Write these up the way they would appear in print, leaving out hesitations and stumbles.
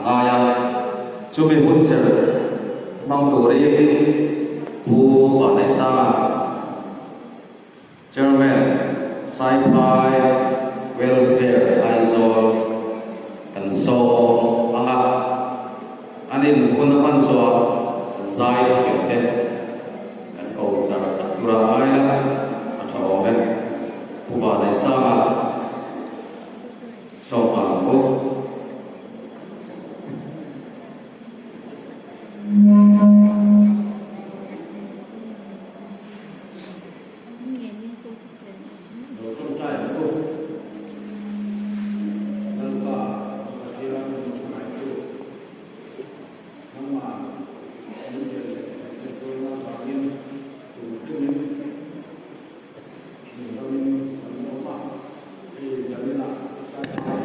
ngai a, chumi hunserh hmang turin Pu Vanneihsanga, Chairman, Saiphai Welfare Aizawl kan sawm ang a, an in hun a hman zawhah kan zai thiam te kan ko char char tur a ngai la, a tha awm e. Pu Vanneihsanga sawm ang u. Lo tawngtai ang u. Lalpa, Pathian hmangaihtu, nangmah min tel leh kan hriatpuina avangin tun hrimin min ramin kan awm a, hei zaninah Saiphai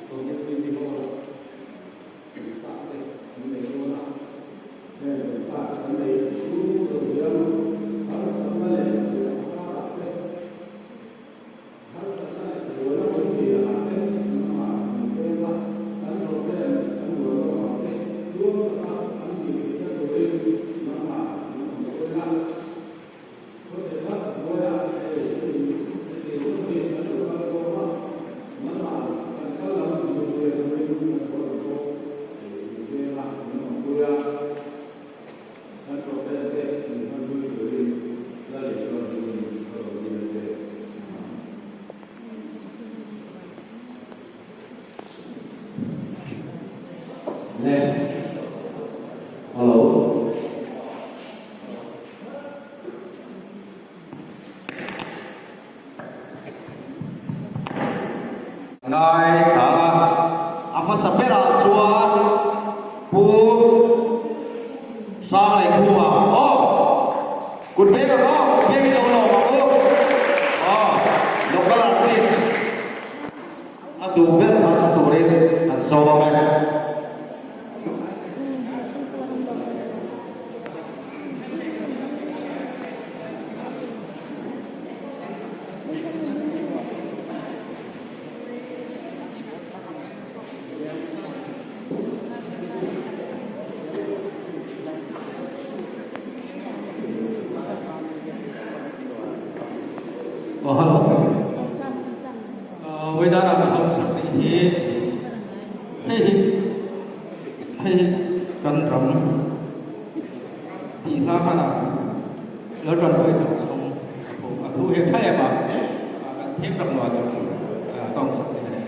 Community Hall Insak te an nei dawn a, heng insak an neih chhung lo hian harsatna leh buaina karah te, harsatna leh buaina awm piahah te nangmah min peng a, kan programme kan buai loh ang te tluang taka an tih theihna turin nangmah min awm peng a. Khawchhe tak hnuaiah hei hemi heti hun hi kan lo kal khawm a, nangmah kan kal lam min hruai turin kan haw lam pawh hei min veng a, min awmpui a, kan programme te min hmanpui turin Lal Isua hmingin ka rawn dil a che. Amen. Ne. Hello. Ngaithla a hmasa berah chuan Pu Hrangleikhuma aw kut veng ang aw kut veng in lo lawm ang u aw local artist a duh ber hmasa turin an sawm e. Aw hello. Vawidan ah ka hauh sak nih hi hei hi hei hi kan ram tih hla khan ah lo tanpui tak chhung a phu a thu hi a tha em a kan thim rak nuah chung tawng sak nih a ni.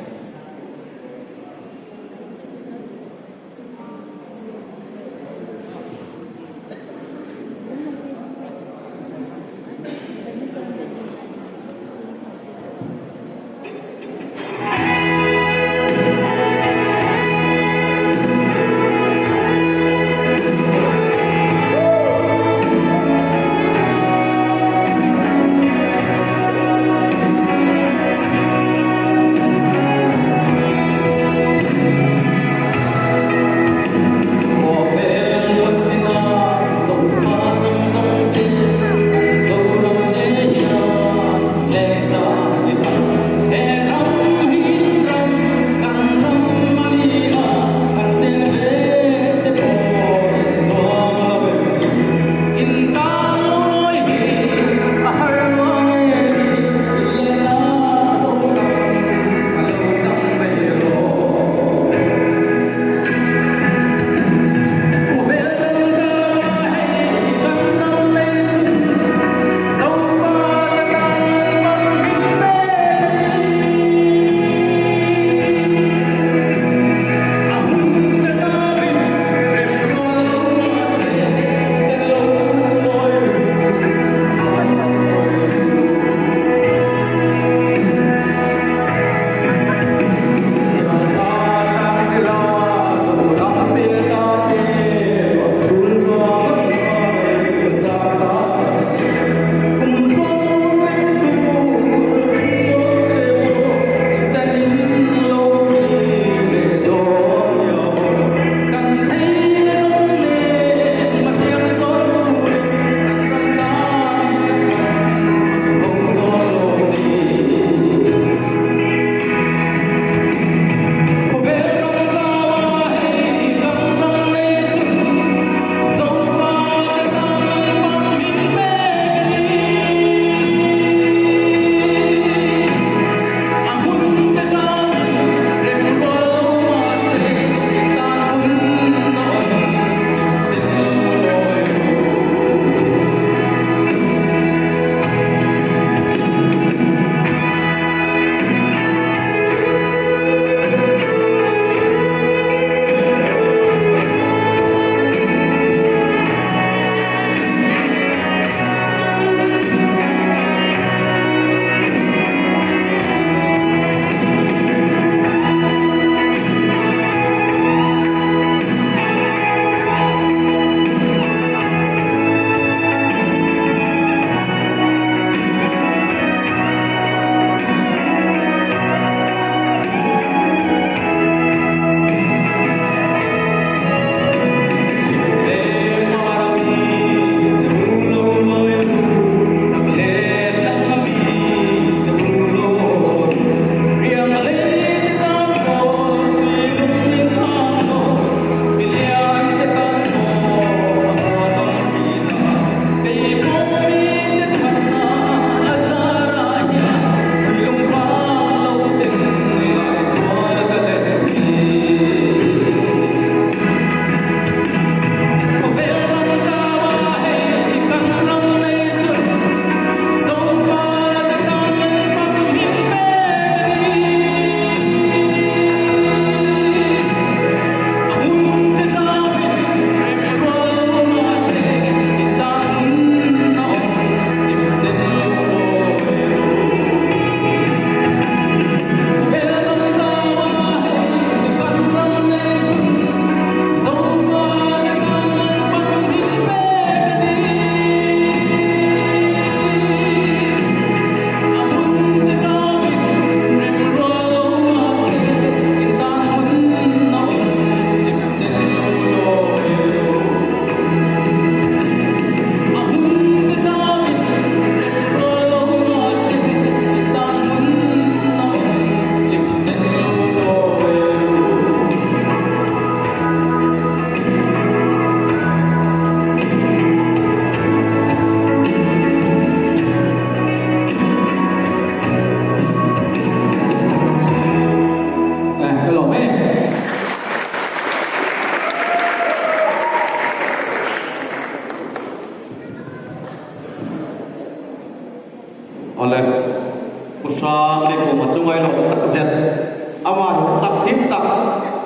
thim tak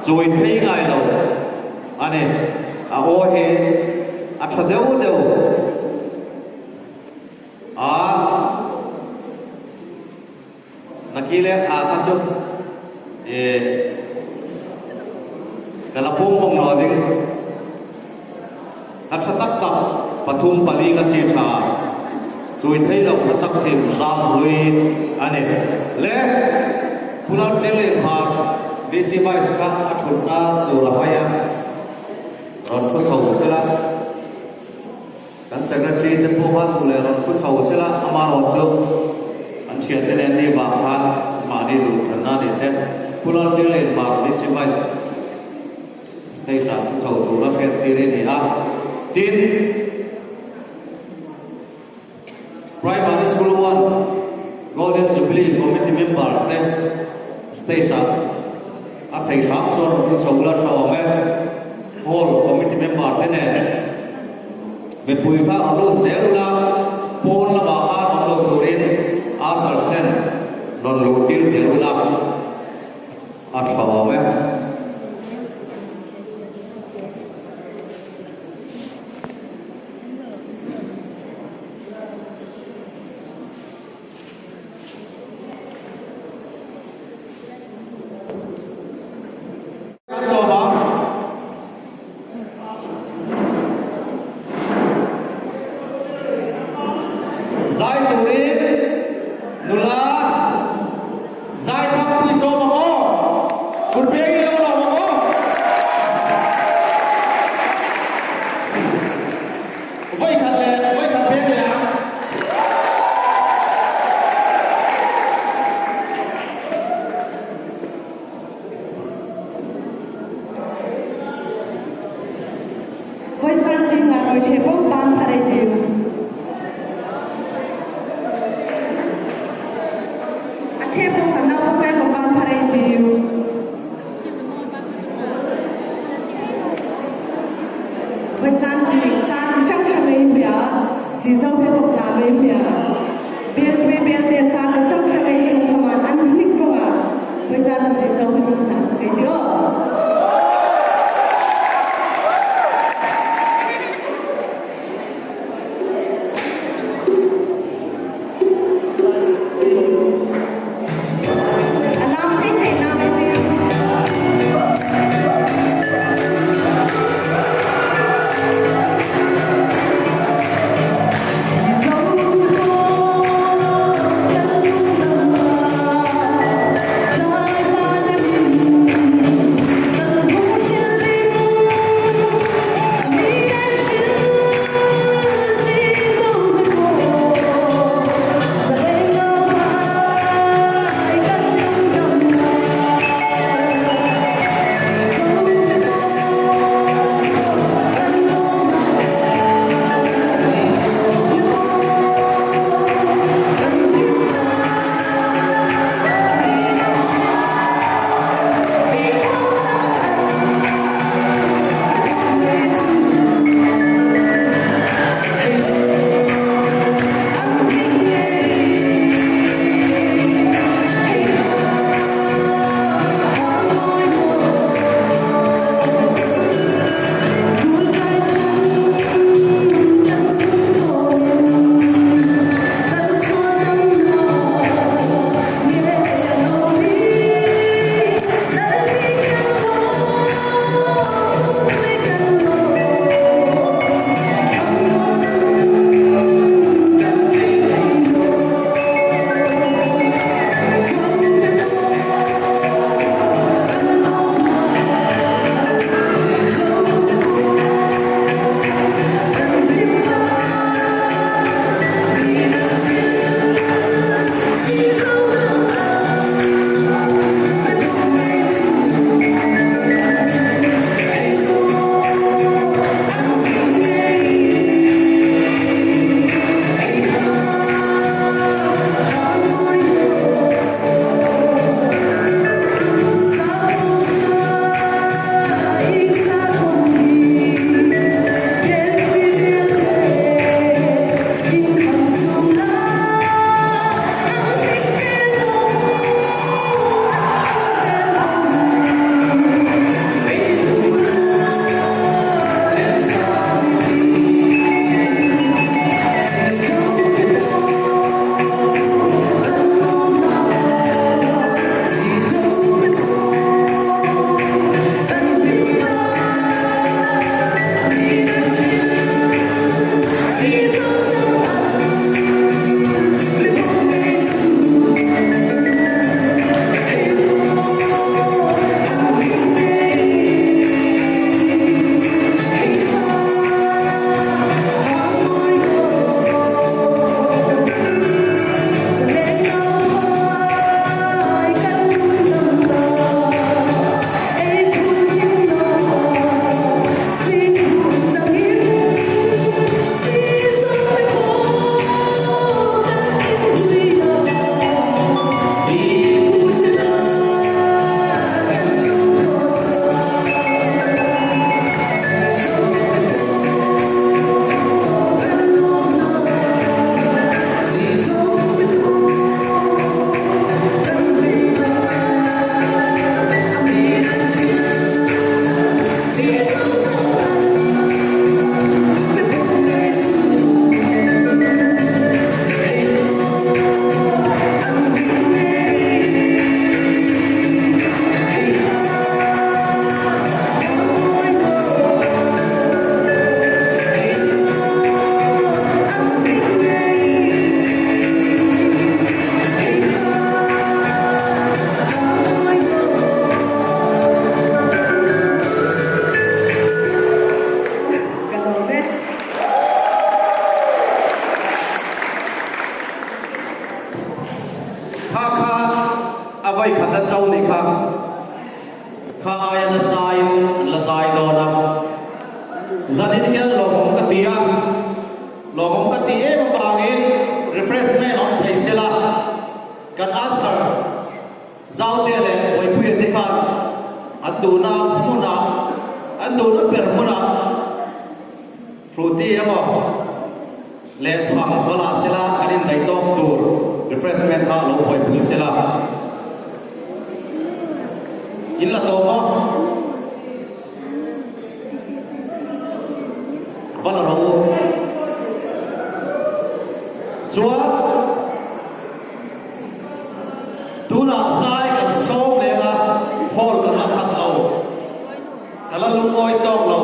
chawi thei ngai lo a ni. A aw hi a tha deuh deuh a. Nakile a kha chu eh ka la pawm bawk lo ding. A tha tak tak pathum pali ka si tha chui thei lo ka sak thim zam hlui a ni. Le Pular Tleng Park VC Vice kha a thutna tur a hawi a, rawn thu chho sela. Kan Secretary te pawh khan duh leh rawn thu chho sela, amaherawhchu an thiante nen ni vang khan mahni duh thanna ni se. Pular Tleng Park VC Vice. Stage ah thu chho tura hriat tir i ni a, tin, Primary School 1 Golden Jubilee Committee members te stage ah a thei hram chuan rawn thu chho la tha awm e. Hall Committee member te nen mipui kha rawn lut zel ula, pawn lamah khan awm lo turin ushers ten rawn luh tir zel ula. A tha awm e. Kan sawm ang. Zai turin nula zai thangpui sawm ang aw. Kut beng i lo lawm ang aw. Vawikhat leh vawikhat beng leh ang. Voisan ding nga ngoi che pong pan pharei tiu. A che pong kan nau pong ko pan pharei tiu. Voisan ding sa chi hrang hrang ei bia, si zo he kop na ei bia. Bel pui bel te sa chi hrang hrang ei sung khaman an hnik fanga. Voisan chu si zo he kop na sa ei tiu. Kha aia nasain an la zai dawn a. Zanin hian lawmawm ka ti a, lawmawm ka ti em avangin refreshment awm thei sela, kan answer Zaute leh Bawipuia te khan an duhna hmunah, an duhna ber hmunah Frooti emaw leh chhang va la sela kan indaih tawk tur refreshment kha lo buaipui sela. In la tawh maw? Va la rawh u. Chuan tunah zai kan sawm leng a, hall kan la khat lo. Ka la lungawi tawk lo.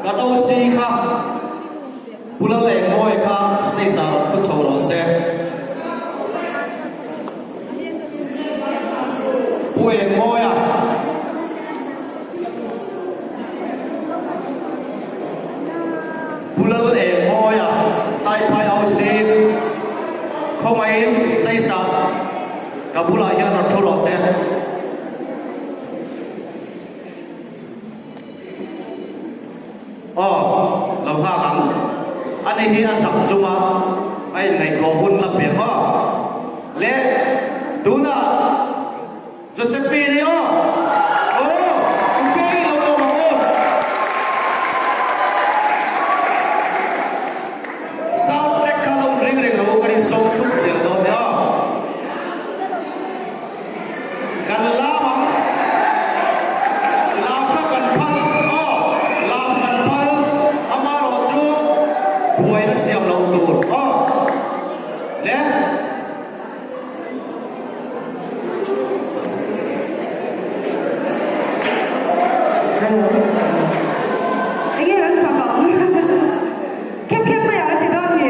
Kan OC kha Pu Lalengmawi kha stage ah rawn thu chho rawh se. Pu Engmawia. Pu Lalengmawia Saiphai OC khawngaihin stage ah ka bulah hian rawn thu rawh se. Aw, lo nghak ang. Ani hi a sak zum a, a inngaihtuah hun la pe maw? Le, tunah Josephine-i aw! Aw, u Peng lo awm ang aw! Sound check kha lo ring reng lo u, kan insawm thup zel dawn nia. Kan lam ang. Lam kha kan phal aw. Lam kan phal amarawh chu buaina siam loh tur aw. Le. Enge kan sak ang? Khep khep mai ang a ti dawn ni.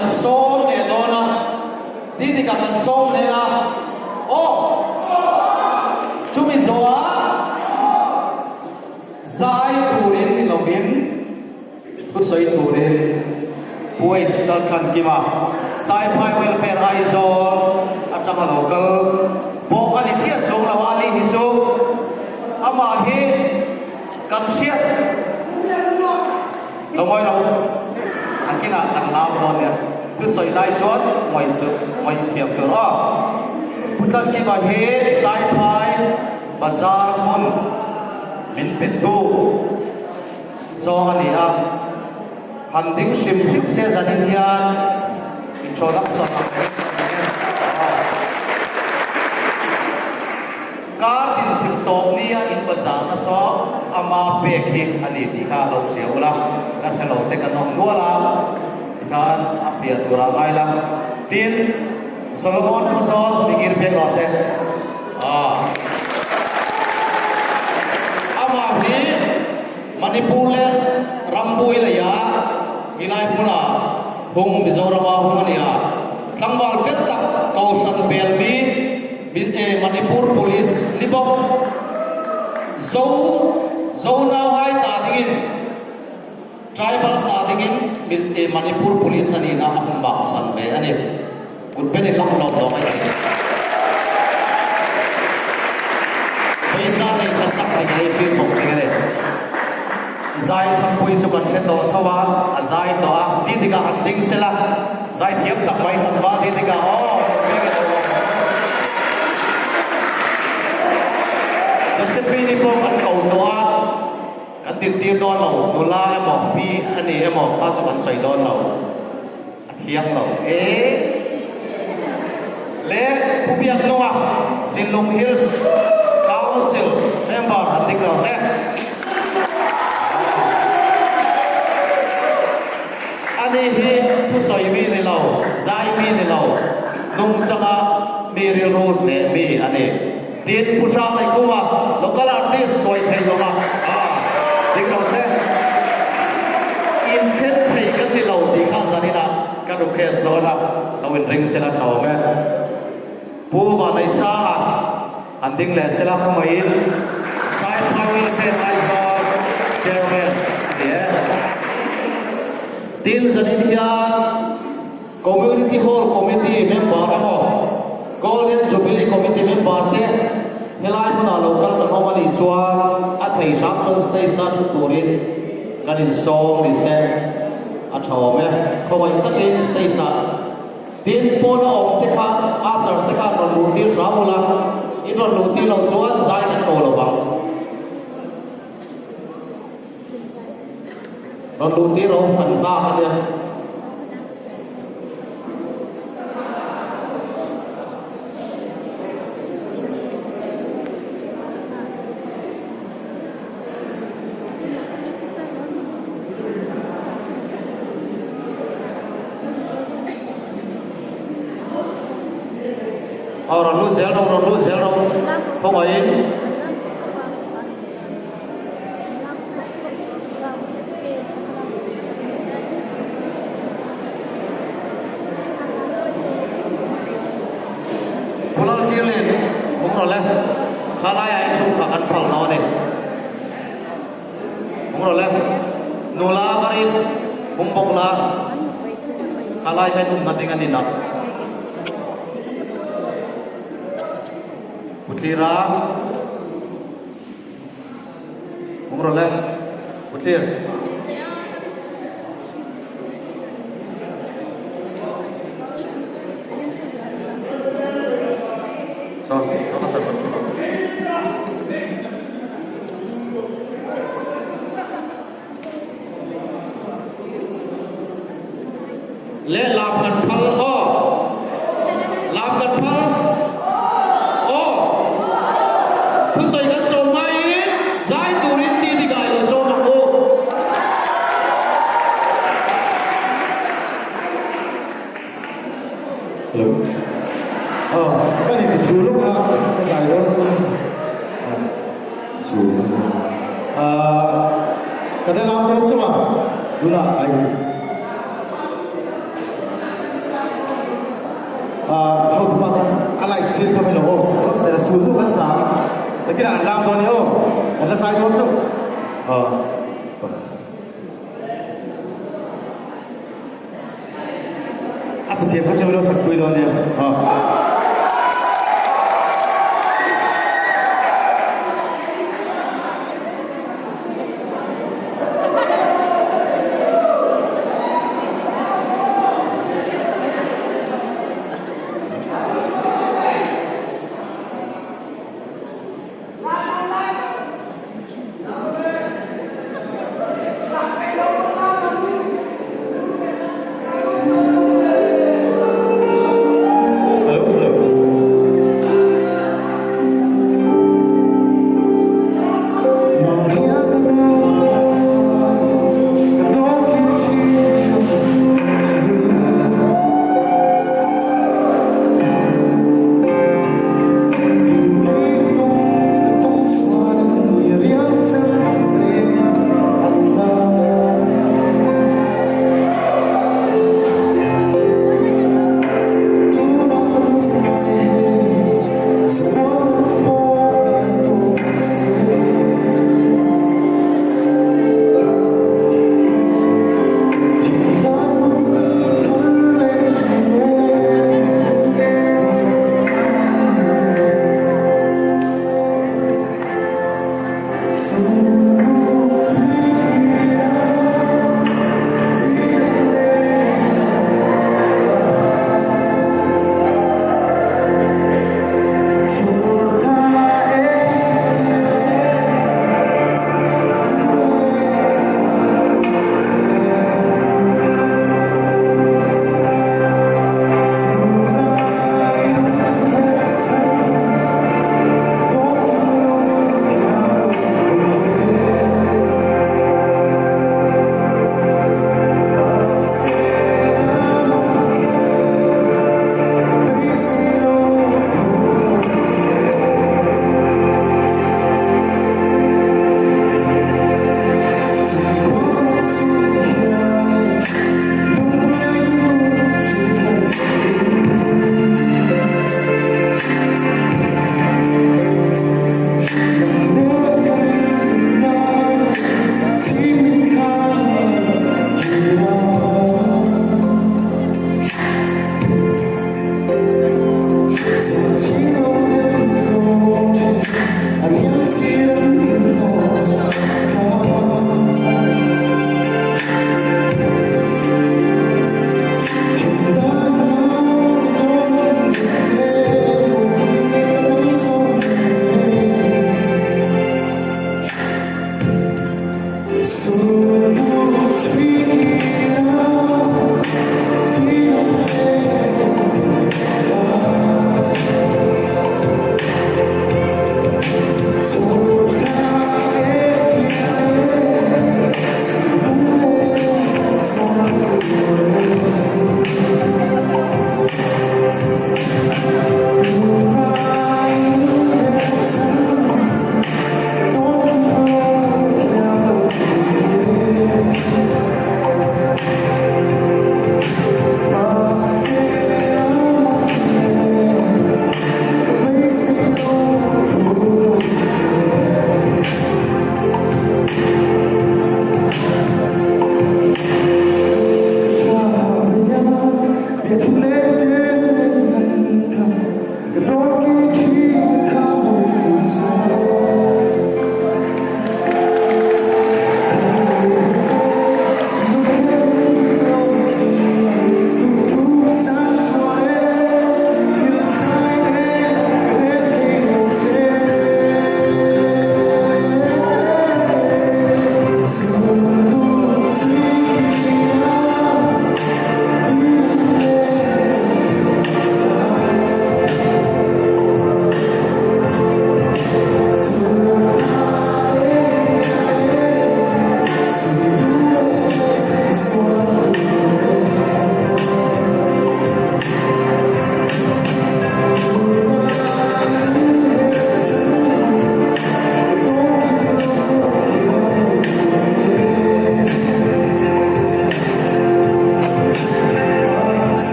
kan sawm leh dawn a, Didika kan sawm leh a, aw! Chumi zawhah zai turin ni lovin thusawi turin Pu H Lalthankima, Saiphai Welfare Aizawl atanga lo kal pawh a ni chiah chuang lo a, ani hi chu amah hi kan hriat Lo ngawi lo, a kinah kan lau dawn nia. Thusawi lai chuan ngawi chu ngawi thiam tur aw. Pu Tlankima hi Saiphai Bazar hmun min pe tu zawng a ni a, han ding hrim hrim se zanin hian introduction ang reng ka ni e aw. Kar inzir tawp nia in bazar na saw ama pek hi a ni tih kha lo hria ula, ka hre lo te kan awm nual a, tikhan a fiah tur ah ngai la. Tin, Solomon Phuzawl mingir pek rawh se. Aw. Amah hi Manipur leh Rambui leia Milai hmuna hung Mizorama hung a ni a, tlangval fel tak Kohhran bel mi, Manipur Police ni bawk Zo Zo nau ngai ta dingin Tribals ta dingin Manipur Police a nihna a hmun bak san ve a ni. Kut pen in lak lawm lawm a ti. Pawisa nei kha sak ni ngei fir bawk ding a ni. Zai Thangpui chu kan hre tawh tho a, a zai tawh a, ni tikah han ding sela. Zaithiam tak mai tlangval hi tikah aw eng nge lo awm. Josephine-i pawh kan ko tawh a, kan dintir dawn lo, nula emaw pi a ni emaw kha chu kan sawi dawn lo, a thiang lo e. Le Pu Biaknunga, Zinlung Hills Council member han ding lo se. Ani hi thusawi mi ni lo, zai mi ni lo, nungchanga mi rilru hneh mi a ni. Tin, Pu Hrang Neihkhuma, local artist sawi thei lo va, aa, dik lo se. Inthen thei ka ti lo tih kha zaninah ka request dawn a, lo inring sela tha awm e. Pu Vanaisanga an ding leh sela khawngaihin Saiphai Welfare Aizawl Chairman a ni e. Tin, zanin hian Community Hall Committee member emaw Golden Jubilee Committee member te helai hmunah lo kal kan awm a nih chuan a thei hram chuan stage a thu turin kan insawm ni se a tha awm e. Khawngaih takin stage ah Tin, pawna awm te kha ushers te khan rawn luh tir hram ula, in rawn luh tir loh chuan zai kan ko lo vang. Rawn luh tir awm kan nghak a nia. Aw rawn lut zel rawh rawn lut zel rawh khawngaihin. Pu Lalthirlin hung rawh le khalaiah i chhungkha kan phal lo a ni. Hung rawh le nula varin hung bawk la khalai kha in umna ding a ni nak. Pu Tlira Hung rawh le Pu Tlir. So, so ka sar Le lam kan phal aw. Lam kan phal aw. Thusawi kan sawm hmain zai turin ti ti kai lo sawm ang u. Hello. Aw, ka ni ti thu lawk a, ka zai dawn chu. Su. Ah, ka da lam dawn chu ma. Tunah ai. Hotupa khan a light sir kha min lo off sak vak zel a, sul chu kan sa ang. Nakinah an lam dawn nia aw, kan la zai dawn chauh. Aw. A sa thiam kha chu min lo sak pui dawn nia. Aw. Hello.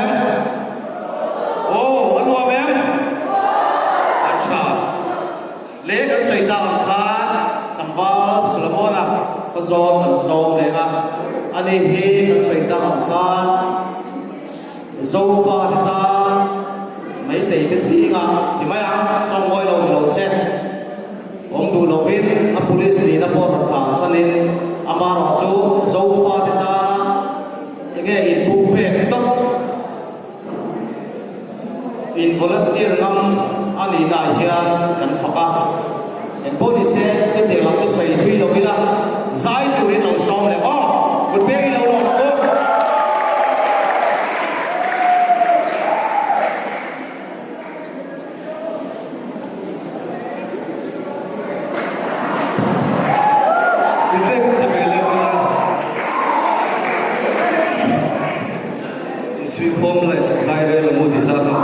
em? Aw, a nuam em? A tha. Le kan sawi tak ang khan tlangval Solomona ka zawn kan zawm reng a, ani hi kan sawi tak ang khan Zofa te tan Meitei te zinga ti mai ang, tawng ngawi lo ni lo che. Awm duh lovin a police nihna pawh rawn tlansanin amaherawh chu Zofate tana enge inpumpek tawp in volunteer ngam a nihna ah hian kan fak a. Engpawh ni se chutiang lam chu sawi thui lo ila zai turin lo sawm leh aw kut peng i lo lawm ang u. Insuihkhawm leh zai rel a mu tih hla kha.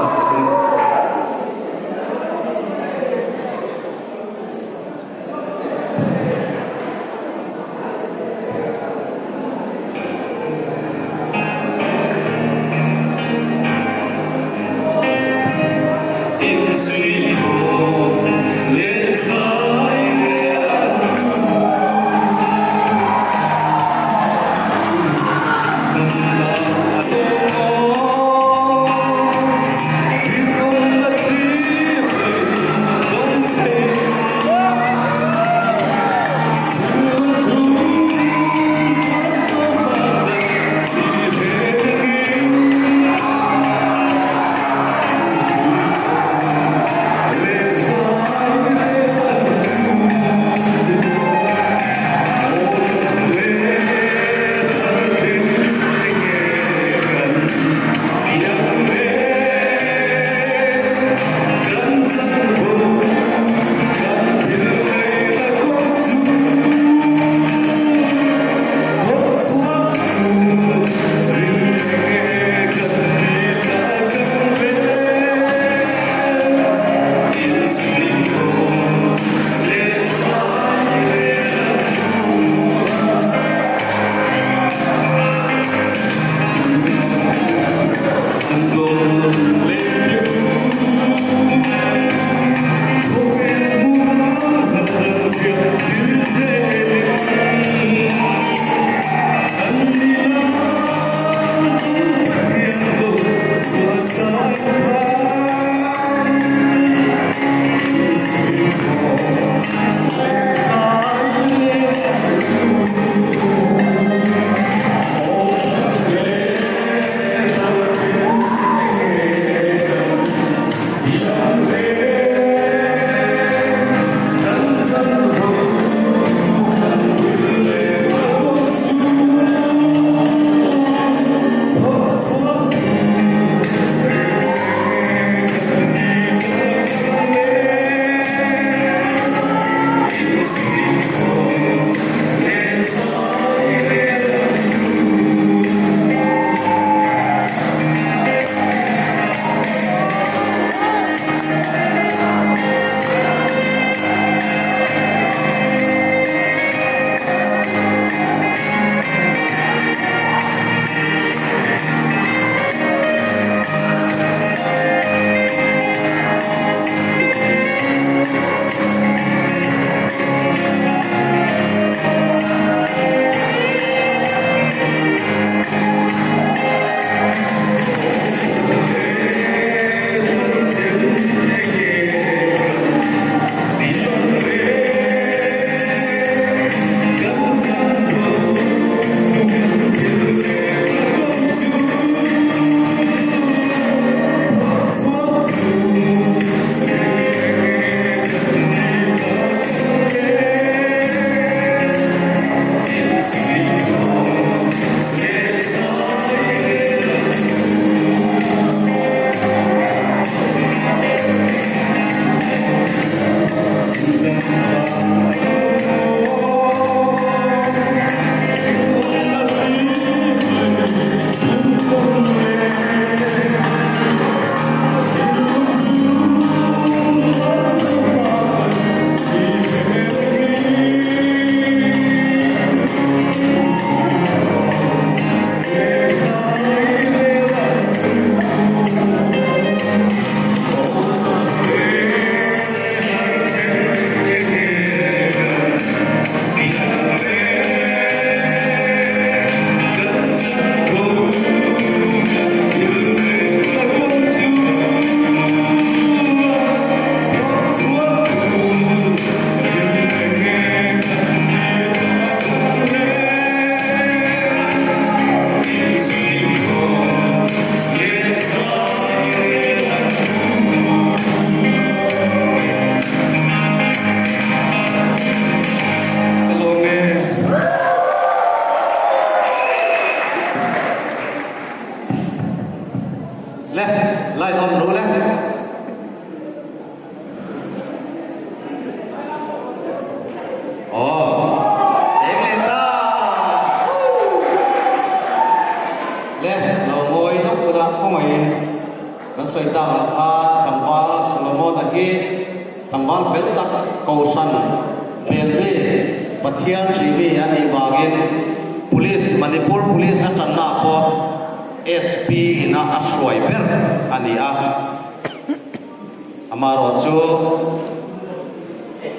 Le, light on ru le. Aw, eng leh ta! Le, lo ngawi deuh ula khawngaihin kan sawi tak ang khan tlangval Solomon-a hi tlangval fel tak Kohhran hmelmi Pathian ṭihmi a nih vangin Police, Manipur Police a ṭanna ah pawh SP ina a hruai ber a ni a. Amaherawh chu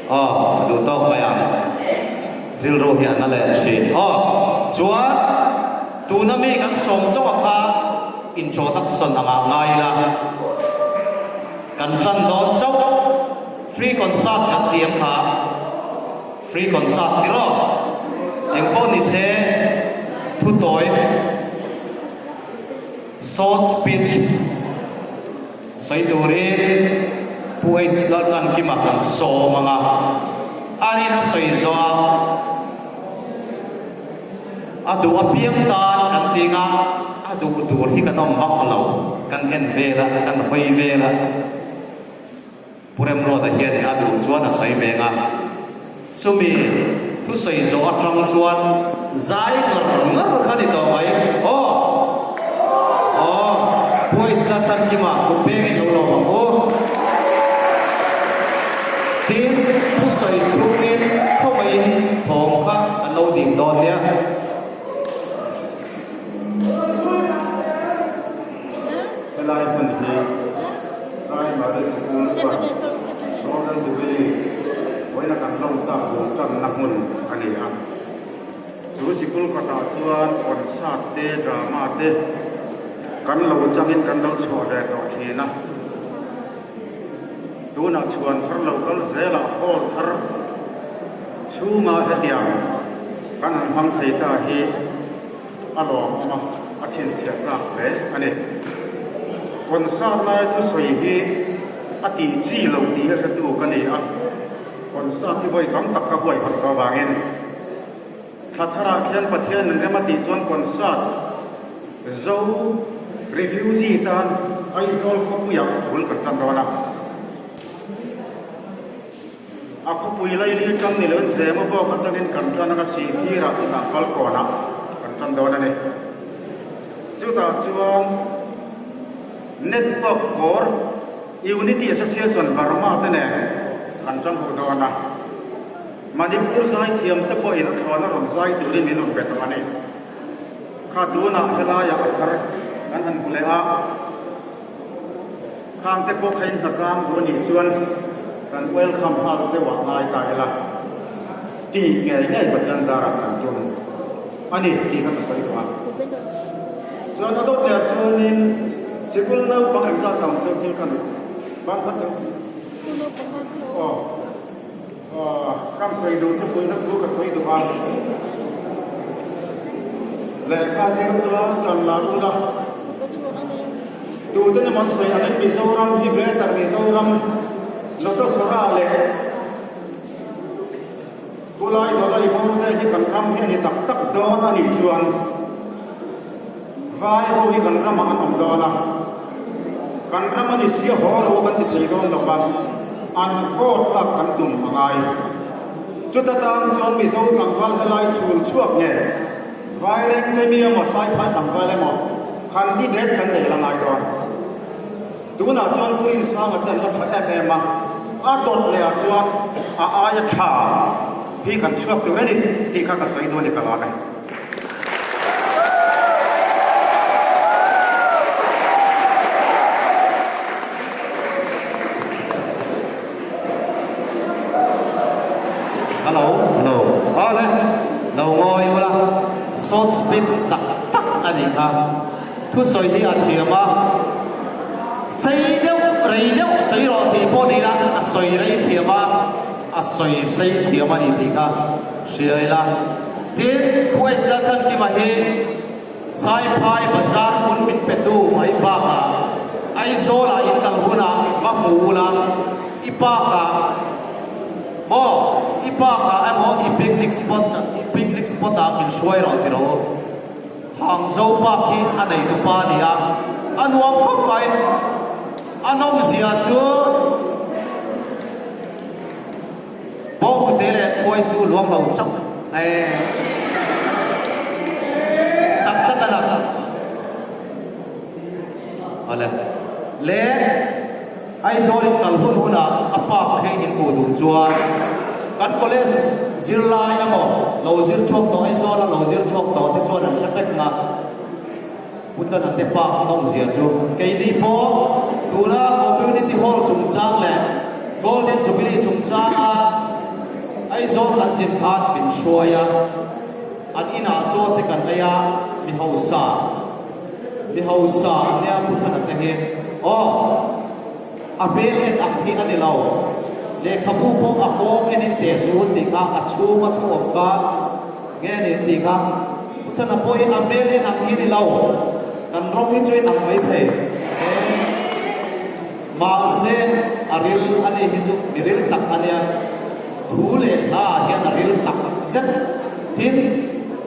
aw duh tawk mai ang, rilru hi a na leh thin. Aw chuan tuna mi kan sawm zawk kha introduction anga ngai ila kan tan dawn chauh free concert kan ti ang kha free concert ni rawh engpawh ni se thu tawi short speech. Sawi turin Pu H Laltankima kan sawm ang a, anin a sawi zawh a, a duh apiang tan kan ding a, a duh tur hi kan awm vak lo, kan en vel a, kan hawi vel a. Pu Remruata hian a duh chuan a sawi veng a, chumi thusawi zawh atang chuan zai ngar ngar kha ni tawh mai. Aw! Aw! Pu Isla Tlankima kut pengin lo lawm ang u. Tin, thusawi chhungin khawngaihin thawm kha an lo dim dawn nia. Helai hmun hi Primary Sikul chuan Golden Jubilee vawiina kan lawm tak bul tanna hmun a ni a. Chu sikul kawtah chuan concert te, drama te kan lo changin kan lo chhuah ve tawh thin a. Tunah chhuan thar lo kal zelah hall thar chhungah hetiang kan han hmang thei ta hi a lawmawm a, a chhinchhiah tlak hle a ni. Concert lai thusawi hi a tih chi lo tih hi hretu ka ni a, concert hi vawi tam tak ka huaihawt tawh avangin thla tharah khian Pathian min rem a tih chuan concert Zo refugee tan Aizawl khawpuiah bul kan tan dawn a. A khawpui laili tan ni loin Zema bawk atangin kan tan anga Sihphirah chutah Falkawnah kan tan dawn a ni. Chutah chuan Network for Unity Association Burma te nen kan tan ho dawn a. Manipur zaithiam te pawhin a thlawna rawn zai turin min rawn pe tawh a ni. Kha tunah helaiah a thar kan han hmu leh a. Khangte pawh kha in hnatlang duh a nih chuan kan welcome nghal cheu ah ngai ta ila tih ngei ngei Pathian zarah kan tum a ni tih kha ka sawi duh a. Chuan a dawt leh ah chuanin sikul naupang engzat ang chu thil ka duh bang khat deuh aw aw kan sawi duh chu fuihna thu ka sawi duh a lehkha zir ula tan la ula. Tute emaw an sawi angin Mizoram hi Greater Mizoram Lotosora leh Kulai Dawlai bawr vel hi kan ram hi a ni tak tak dawn a nih chuan Vai ho hi kan ramah an awm dawn a, kan ram a ni sia haw ro kan ti thei dawn lo va, an vote lak kan tum a ngai. Chuta tang chuan Mizo tlangval helai chhul chhuak nge? Vairengte mi emaw Saiphai tlangval emaw candidate kan nei la ngai dawn. Tunah chuan Pu Rinsanga te an la tha em em a, a dawt leh ah chuan a aia tha hi kan chhuak tur a ni tih kha ka sawi duh a ni ka lawm e. Hello hello awle lo ngawi ula short speech tak tak a nih kha thusawi hi a thiam a sei deuh rei deuh sawi rawh tih pawh ni ila a sawi rei thiam a a sawi sei thiam a ni tih kha hria ila tin Pu H Lalthankima hi Saiphai bazar hmun min petu mai bakah Aizawlah in kal hunah va hmu ula, i park-ah maw, i park-ah emaw i picnic spot i picnic spot-ah min hruai rawh ti rawh u. Hangzhou Park hi a nei tupa a ni a, a nuam khawp mai. mai. A nawmzia chu bawnghnute leh khuai chu luang lo chauh e. Tak tak a lang. Awle. Le Aizawl in kal hun hunah a park hi in hmuh duh chuan kan college zirlai emaw lo zir chhuak tawh Aizawla lo zir chhuak tawh te chuan an hre vek nga. Putlana te park nawmzia chu keini pawh tuna Community Hall chungchang leh Golden Jubilee chungchanga Aizawl kan zin khan min hruai a, an inah chaw te kan ei a, mi hausa. Mi hausa an nia Pu Thana te hi aw a hmel en ang hi a ni lo. Lehkhabu pawh a kawng en in teh zu tih kha a chhung a thu awm kha nge ni tih kha Pu Thana pawh hi a hmel en ang hi a ni lo. Kan rawng hi chu in ang mai thei e. Mahse a ril a ni hi chu mi ril tak a nia. Thu leh hla ah hian a ril tak zet. Tin,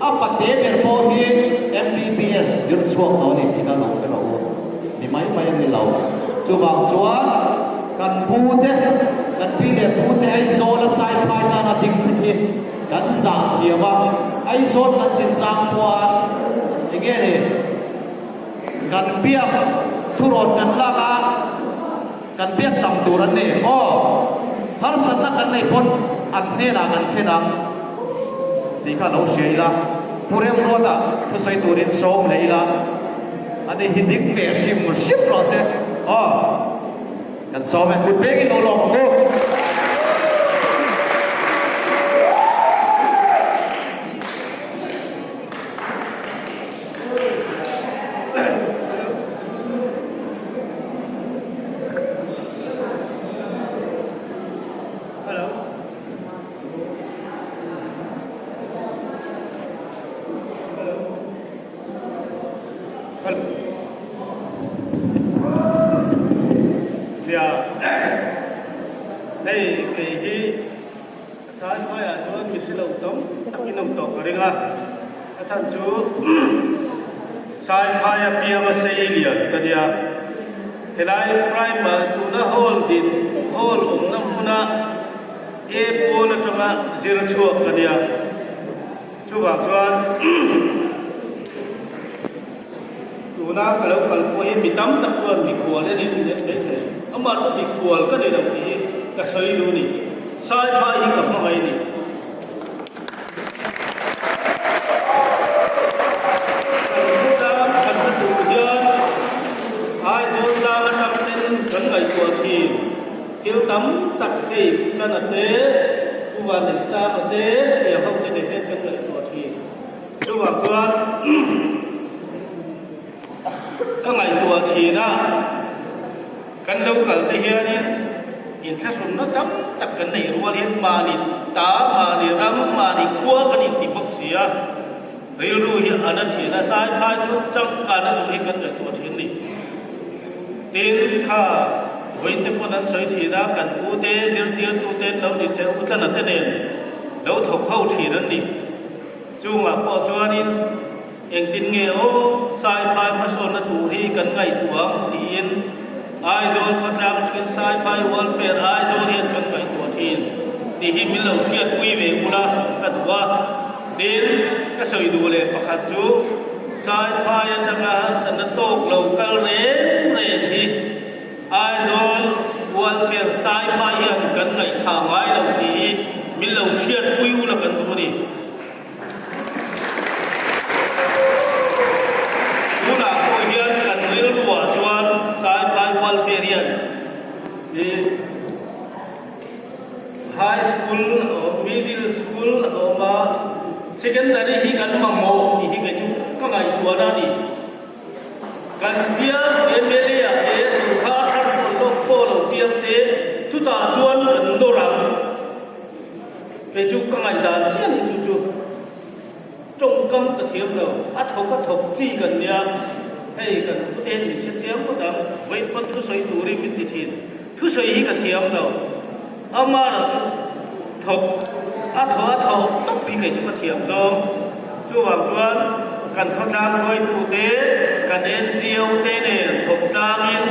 a fate ber pawh hi MBBS zir chhuak tawh a ni tih kha lo hre rawh u. Mi mai mai an ni lo. Chuvang chuan kan pu te, kan pi leh pu te Aizawl a Saiphai tana ding te khi kan zah thiam a, Aizawl kan zin chang pawha enge ni kan biak thurawn kan lak a, Kan biak tam tur an ni. Aw, harsatna kan nei pawn an hnenah kan thlen ang tih kha lo hria ila, Pu Remruata thusawi turin sawm leh ila, ani hi ding ve hrim hrim rawh se. Aw, kan sawm e, kut pengin lo lawm ang u. Hei kei hi Saiphaiah chuan mi hre lo tam tak in awm tawh ka ring a, a chhan chu Saiphaia pianga sei lian ka nia. Helai primer tuna hall din hall awmna hmuna E pawl atanga zir chhuak ka nia. Chuvang chuan tuna ka lo kal pawh hi mi tam tak chuan mikhual en in let mai thei. Amah chu mikhual ka ni lo tih hi ka sawi duh a ni. Saiphai hi ka hmangaih a ni. Kan khawtlang kan hre tur hian Aizawl tlang atang ten kan ngaihtuah thin. Thil tam tak hei Putana te, Pu Vanneihsanga te, he ho te nen hian kan ngaihtuah thin. Chuvang chuan ka ngaihtuah thin a, kan lo kal te hianin inthlahrunna tam tak kan neih rual hian mahni ta, mahni ram, mahni khua kan inti bawk si a, rilru hi a na thin a, saiphai chu changkana tur hi kan ngaihtuah thin a ni. Tin, kha vawiin te pawn an sawi thin a, kan pu te, zirtirtu te an lo ni te, Utlana te nen lo thawk ho thin an ni. Chungah pawh chuanin engtin nge aw Saiphai hmasawnna tur hi kan ngaihtuah ang tiin Aizawl khawtlang atangin Saiphai Welfare Aizawl hian kan ngaihtuah thin tih hi min lo hriatpui ve ula ka duh a. Tin, ka sawi duh leh pakhat chu Saiphai atanga harsatna tawk lo kal reng reng hi Aizawl Welfare Saiphai hian kan ngaihthah ngai lo tih hi min lo hriatpui ula kan duh a ni. Tunah pawh hian kan rilruah chuan Saiphai Welfare hian High School a awm, Middle School a awm a, Secondary hi kan mamawh tih hi kei chu ka ngaihtuahna a ni. Kan bial mla ah te sawrkar thar pawh lawk pawh lo piang se chutah chuan kan nawr ang. Kei chu ka ngaihdan chiah ni chu chu tawngkam ka thiam lo, a thawk a thawk chi kan nia, hei kan pute hian min hre chiang phawt ang, vawiin pawn thusawi turin min ti thin. Thusawi hi ka thiam lo, amah chu thawk a thaw a thaw tawp hi kei chu ka thiam zawng. Chuvang chuan kan khawtlang hruaitute, kan NGO te nen thawk tlangin.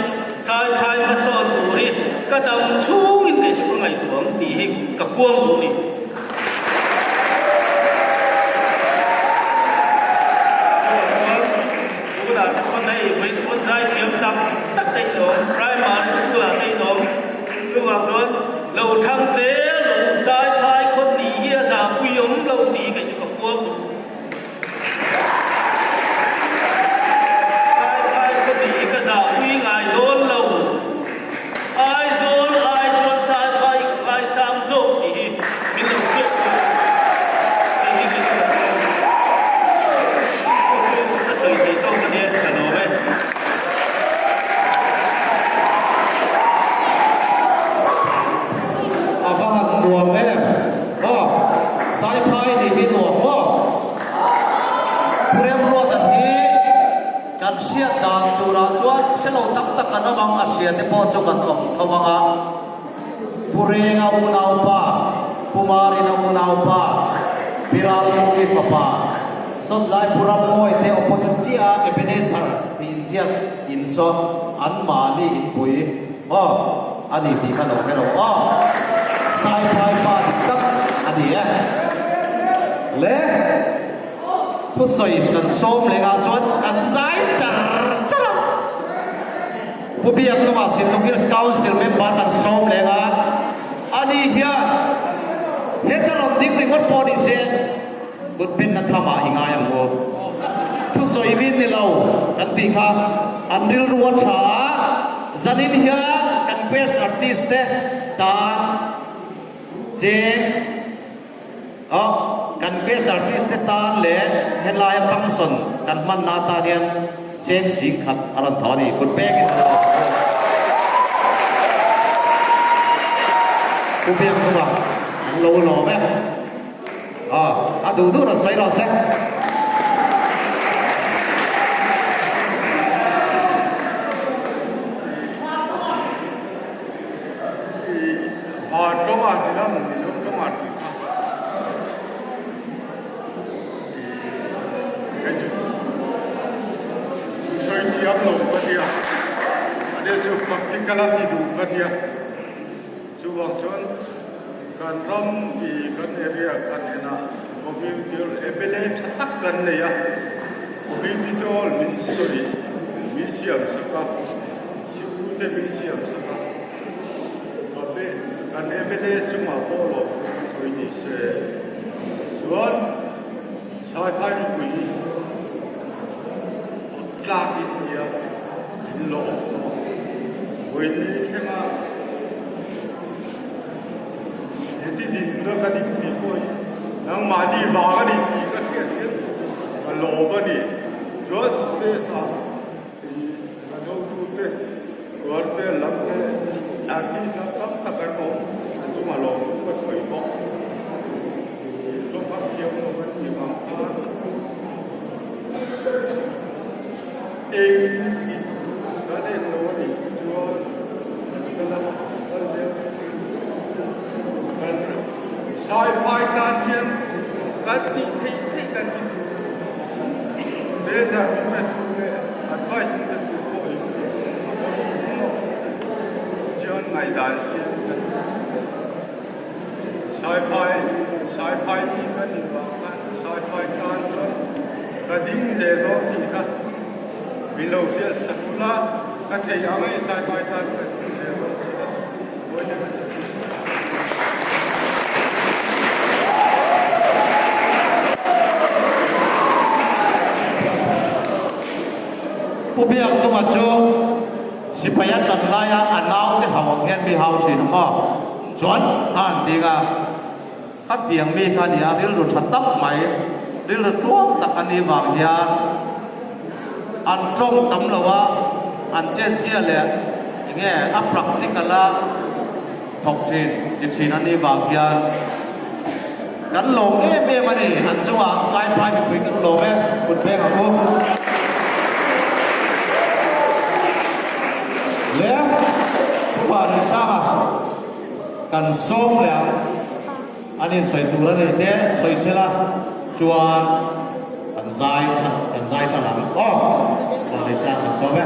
ka puang duh ni. Chuvang chuan tunah te chuan hei vawiin zaithiam tak tak te in awm, primary school ah te in awm. Chuvang chuan lo thang zel lo zai phai khaw nih hi a zahpui awm lo tih hi kei chu ka puang duh. Zai phai khaw nih hi ka zahpui ngai dawn lo. Aizawl ai chuan sai phai ka ngaisang zawk tih hi min lo hriat pui a, hei hi kei chu ka puang duh. Chu chu ka sawi thei tawk a nia, ka lawm e. A va han nuam em aw, Saiphai nih hi nuam maw? Pu Remruata hi kan hriat dan turah chuan hre lo tak tak an awm ang, a hria te pawh chu kan awm tho vang a. Pu Renga unaupa, Pu Marina unaupa, Pi Ralmungi fapa, Sawtlai Pu Rammawi te opposite chiah a Ebenezer tih inziak in saw anmahni inpui aw a ni tih kha lo hre lo aw. Saiphai pa dik tak a ni e. Le thusawi kan sawm leh ngah chuan kan zai char char a. Pu Biaknunga Sinlung Hills Council member kan sawm leng a, ani hian heta rawn ding ringawt pawh ni se kut penna thamah i ngai ang u. Thusawi min ni lo kan tih kha an rilru a tha a, zanin hian kan guest artist te tan cheng Aw, kan guest artist te tan leh helaia function kan hmanna atan hian cheng sing khat a rawn thaw a ni. Kut pek in a rawn thaw a. Pu Biakthuma an lo lawm e. Aw, a duh duh rawn sawi rawh se. Hmar tawng ah ti lam Mizo tawng ah ti kha kei chu sawi thiam lo ka tia a nia chu practical a ti duh ka tia chuvang chuan kan ram i kan area kan en a community hall MLA tha tak kan nei a community hall min sawi min siam sak a sikul te min siam sak a. Mahse, kan mla chungah pawh lo sawi ni se chuan Saiphai mipui hi tlak in nia in lawm vawiin thlenga heti dinna ka ding tih pawh hi nangmahni vang a ni tih ka hriat hian ka lawm a ni. Chuan stage ah Kan hotute Rualte lam te artist lam tam tak an awm an chungah lawm ka sawi bawk. Tawngkam thiam lo kan tih vang khan eng tih kan en lo a nih chuan kan kal a, kal zel kan saiphai tan hian kan tih theih theih kan ti tur. Laser min pe tu leh advice min pe tu pawhin a pawimawh chuan ngaihdan siam kan ni. Saiphai Saiphai tih ka nih vang khan Saiphai tan chuan ka ding hle dawn tih kha min lo hriat sak ula ka thei ang e Saiphai tan ka ding hle dawn tih kha pawimawh ka ti. Pu Biaktunga chu sipai a chan laia a naute hau ang hian mi hau thin ang aw. Chuan a han ding a, khatiang mi kha nia rilru tha tak mai, rilru tluang tak a nih vang hian an tawng tam lo a, an chenchhia leh enge a practical a, Thawk thin i thin a nih vang hian kan lawm em em a ni. An chungah Saiphai mipui kan lawm e, kut veng ang u. Le Pupa Nuisanga kan sawm leh ang. An insawi tur a nei te sawi sela chuan kan zai kan zai tan ang. Aw Pupa Nuisanga kan sawm e.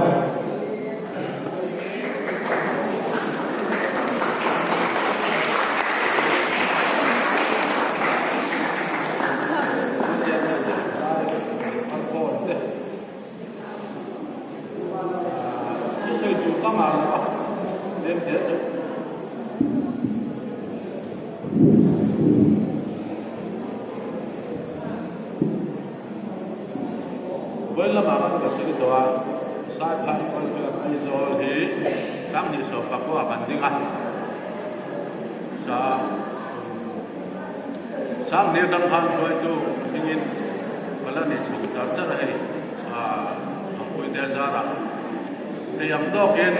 a ngah lo a, tlem hle chu. Vawiin lamah kan rawn sawi tawh a, Saiphai Welfare Aizawl hi Sanghnih Sawmpakua kan ding a, sa Sanghnih atang khan hruaitu dingin ka la ni chho char char a hei, Thangpuite zarah thei ang tawkin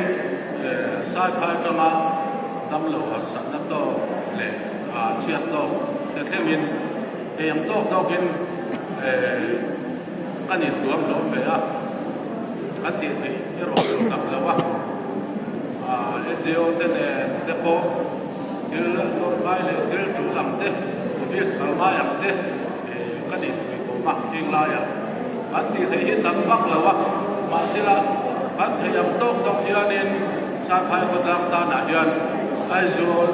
Saiphai atanga damlo harsatna tawk leh chhiat tawk te thlengin Thei ang tawk tawkin kan intuam hlawm ve a, kan tih theih erawh chu tam lo a. NGO te nen te pawh thil nawr ngai leh thil tul ang te, office kal ngai ang te kan inpui kawm a heng laiah. Kan tih theih hi tam vak lo a, mahsela kan thei ang tawk tawk hianin Saiphai khawtlang tanah hian Aizawl,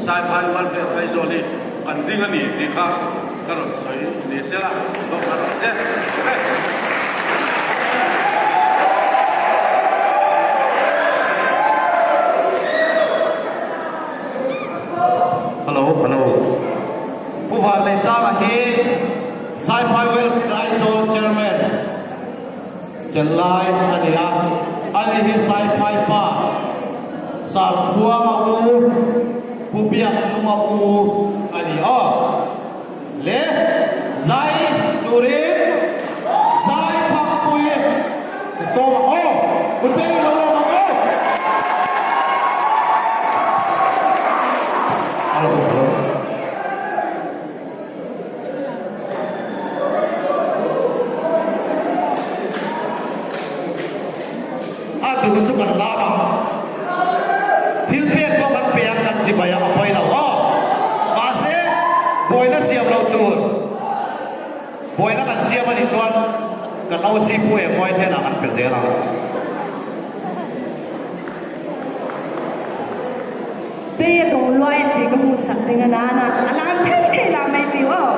Saiphai Welfare Aizawl hi kan ding a ni tih kha ka rawn sawi ni se la, bawk la rawh se. Hello, hello. Pu Vanneihsanga hi Saiphai Welfare Aizawl Chairman Chellai a ni a, ani hi Saiphai pa Sarkhuanga u Pu Biaknunga u a ni aw. Le zai turin zai phakpui ka sawm ang aw, kut peng in lo lawm ang aw. Hello, hello. A duh chu kan lak ang. Thil pek pawh kan pe ang kan chibai ang a pawi lo aw. Mahse buaina siam lo tur buaina kan siam a nih chuan kan OC Pu Enghuai hnenah kan pe zel ang. Pei a dawng luai a ti ka hmuh sak ding a nana chu a lam thei thei lah mai ti aw.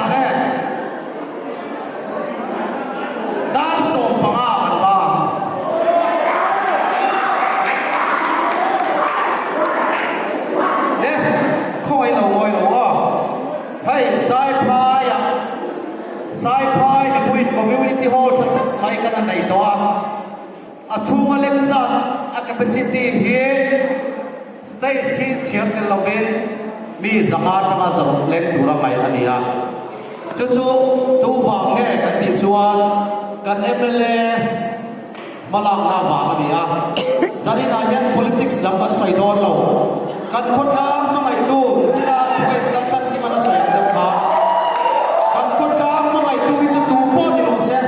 zah nge? Dar 15 kan bang. Ne, khawngaih lo ngawi lo aw. Hei Saiphaiah Saiphai mipuiin Community Hall tha tak mai kan a nei tawh a. A chhunga leng zat a capacity hi stage hi chhiar tel lovin mi 500 atanga 600 leng tura ngaih a ni a. Chu chu tu vang nge kan tih chuan kan mla hmalakna vang a ni a. Zaninah hian politics lam kan sawi dawn lo. Kan khawtlang hmangaihtu china Bhupesh Lalthlan Himan a sawi ang deuh kha. Kan khawtlang hmangaihtu hi chu tu pawh ni rawh se,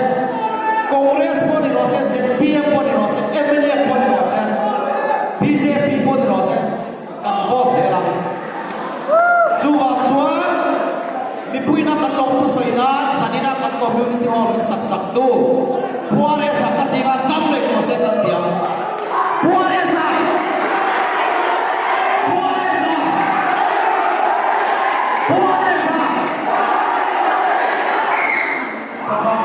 Congress pawh ni rawh se, zpm pawh ni rawh se, mnf pawh ni rawh se, bjp pawh ni rawh se, kan vote zel ang. Chuvang chuan mipuina kan lo thusawi nan zanina kan community hall min sak sak tu Phuaresa ka ti nga dam reng rawh se kan ti ang. Phuaresa! Phuaresa! Phuaresa! Baba,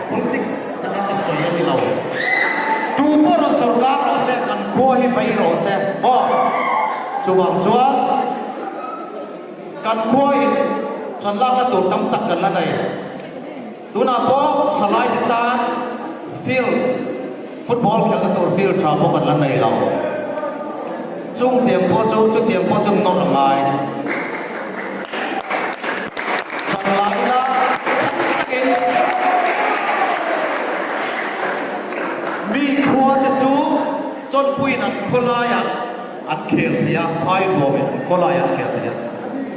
politics taka ka sawi a ni lo. Tu pawh rawn sawrkar rawh se, kan khua hi vei rawh se maw? Chuvang chuan kan khua in ṭan lakna tur tam tak kan la nei. Tunah pawh thalaite tan field, football khelhna tur field tha pawh kan la nei lo. Chung tiang pawh chu, chutiang pawh chu nawrh a ngai. Ṭan la ila ṭha takin mi khuate chu chawnpuiin an khawlaiah an khel thei a, phai ruamin an khawlaiah an khel thei a,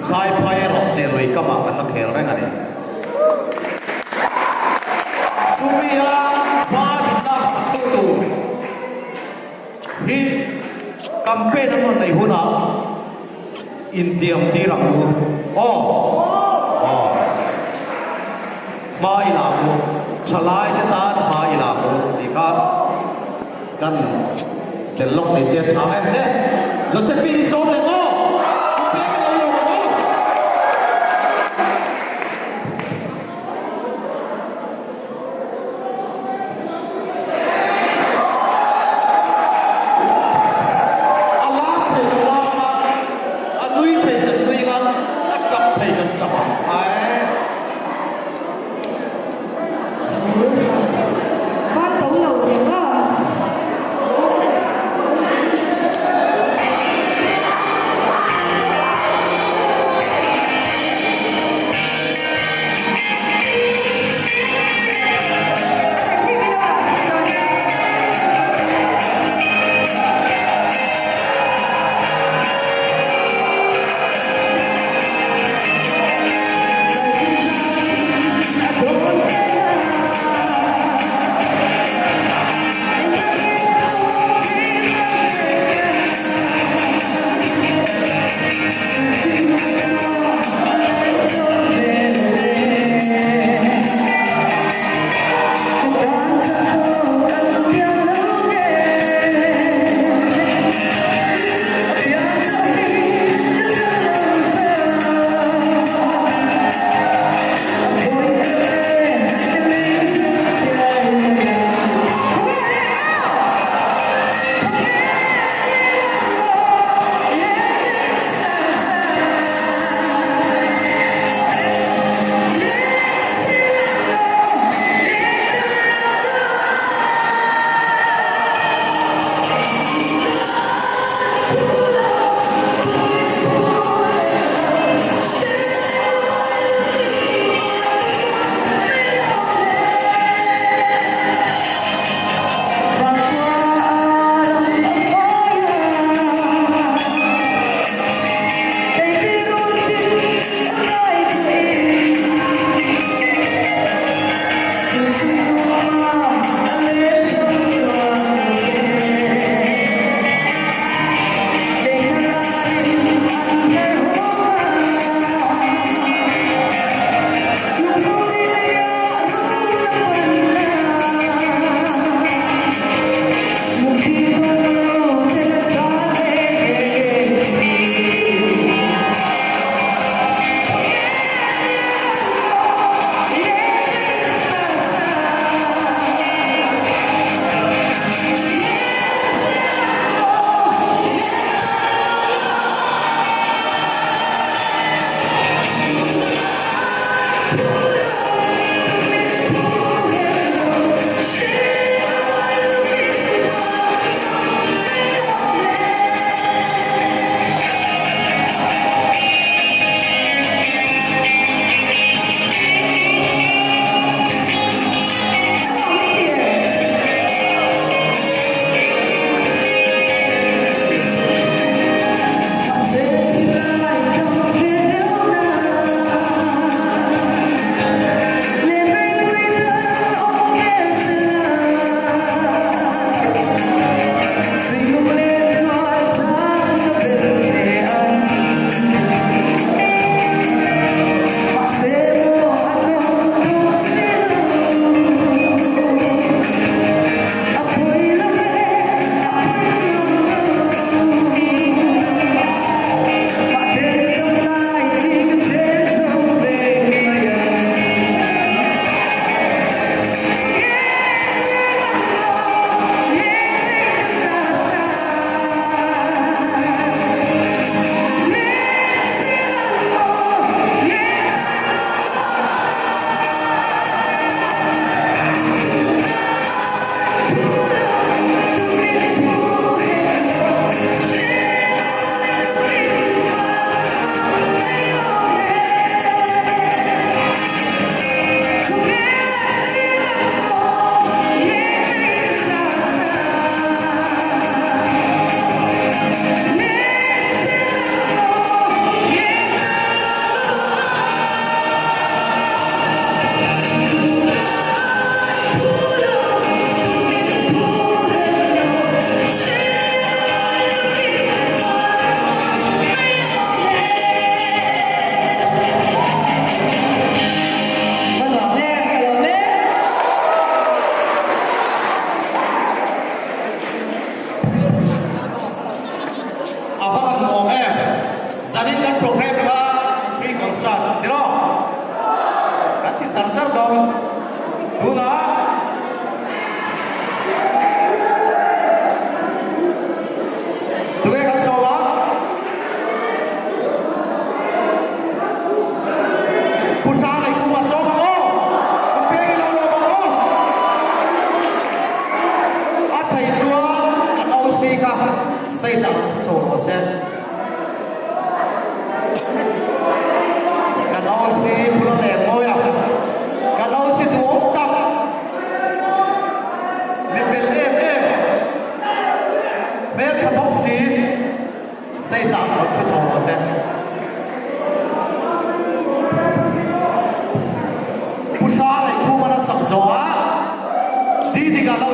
zai phai erawh serui kamah kan la khel reng a ni. Chumia hma min laksak tu tur hi campaign an rawn neih hunah intiam tir ang u. Aw! Aw! Hma i lak u, thalai te tan hma i lak u tih kha kan tel lawk nei se tha em le. Josephine i sawm leh maw? U pek a lo lawm ang u. A lam thei kan lam ang a, a nui thei kan nui ang a, a tap thei kan tap ang. Ae. Fal to lo thei maw?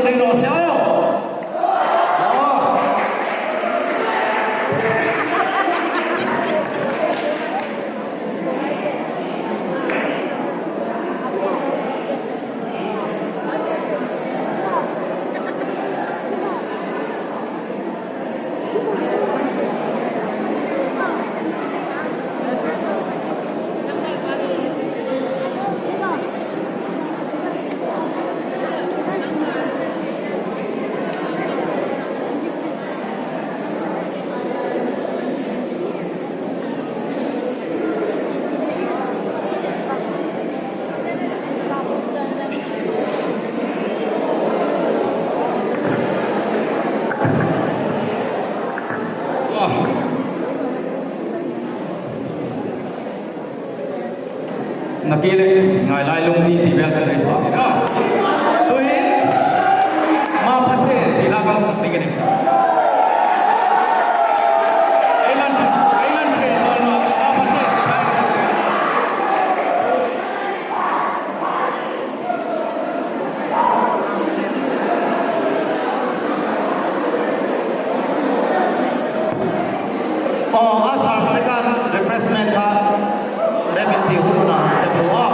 rih rawh se aw. Aw. Nakile ngai lai lung ni ti vel kan nei sa ni na. Tui ma phase ti la kan ni ke ni. Eilan eilan che ma phase ti la. Aw a sars te khan refreshment kha rem in tih hun hunah han sem ru a.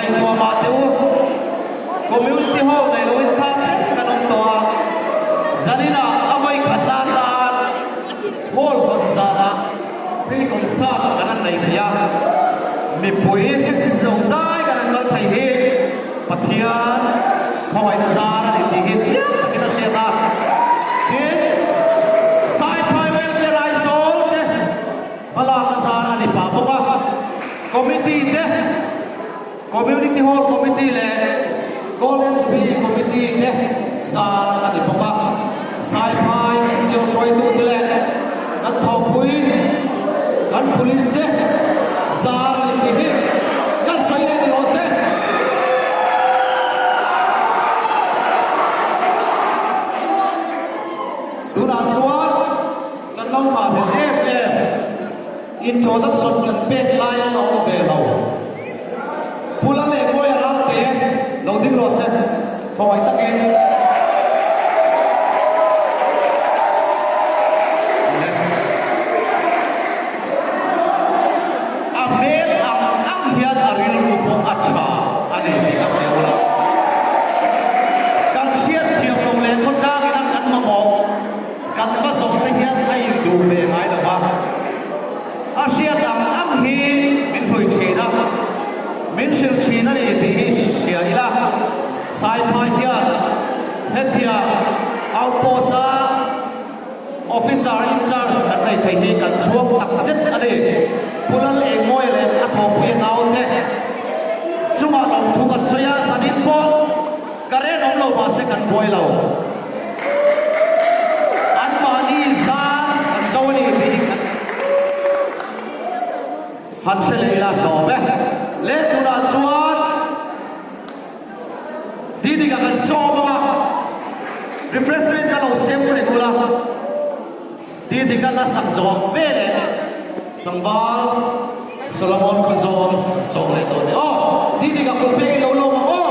Ngaihtuah mah teh u, Community Hall nei loin kha chen kan awm tawh a, zaninah a vawi khat nan tan Hall hawn zanah free concert kan han nei thei a, mipui heti zozai kan han kal thei hi Pathian khawngaihna zar a ni tih hi chiang takin a hriat a. Tin, Saiphai Welfare Aizawl te hmalakna zar a ni pah bawk a, Committee te, Community Hall Committee leh Golden Jubilee Committee te zar a ni bawk a. Saiphai NGO hruaitute leh kan thawkpui kan Police te zar a ni tih hi kan sawi leh ni rawh se. Tunah chuan kan lo nghah hlel em em. Introduction kan pek lai a la awm ve lo. Pu Lalehmawia Ralte lo ding rawh se, khawngaih takin. A hmel ang ang hian a rilru pawh a tha a ni tih ka hria ula. Kan hriatthiam lo leh khawtlangin a kan mamawh. Kan va zawh te hian a induh ve ngai lo va, a hriat ang ang hi min hlui thin a, min hrilh thin a ni tih hi hria ila, Saiphai hian hetia outpost a officer in charge kan nei thei hi kan chhuak tak zet a ni. Pu Lalengmawia leh a thawhpui a naute chungah lawmthu kan sawi a, zanin pawh Current awm lo mahse kan buai lo. Anmahni zar kan zo a ni tih hi kan han hre leh ila hlawm e. Leh tunah chuan Didika kan sawm ang a, refreshment ka lo sem reng ula, Didika na sak zawh ve leh tlangval Solomon Khawzawl kan sawm leh dawn e. Aw, Didika kut pek in lo lawm ang aw.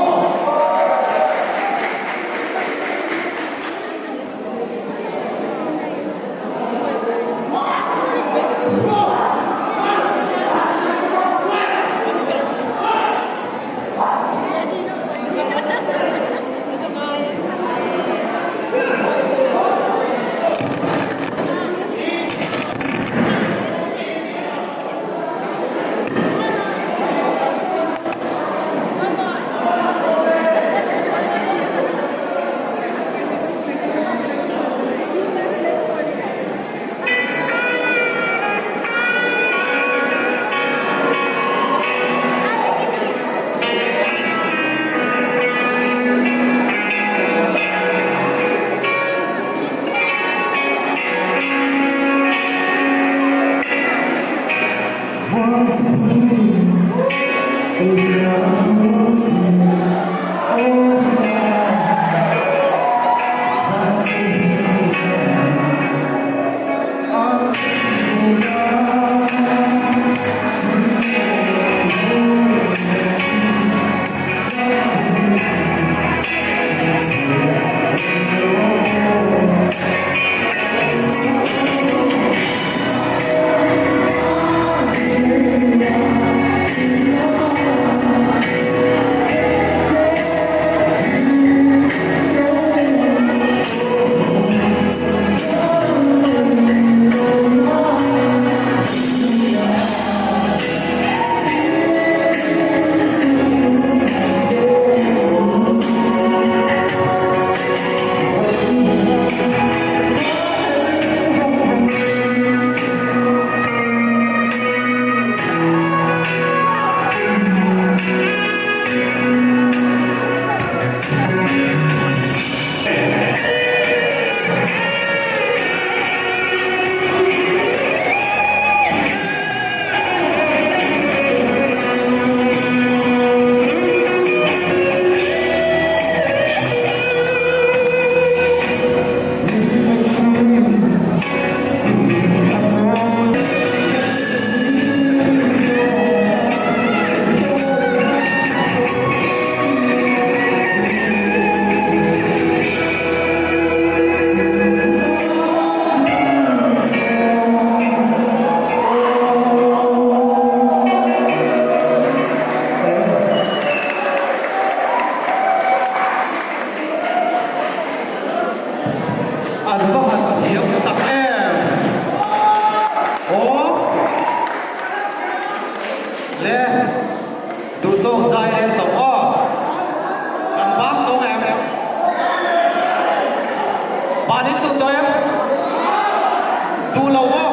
Duh lo maw?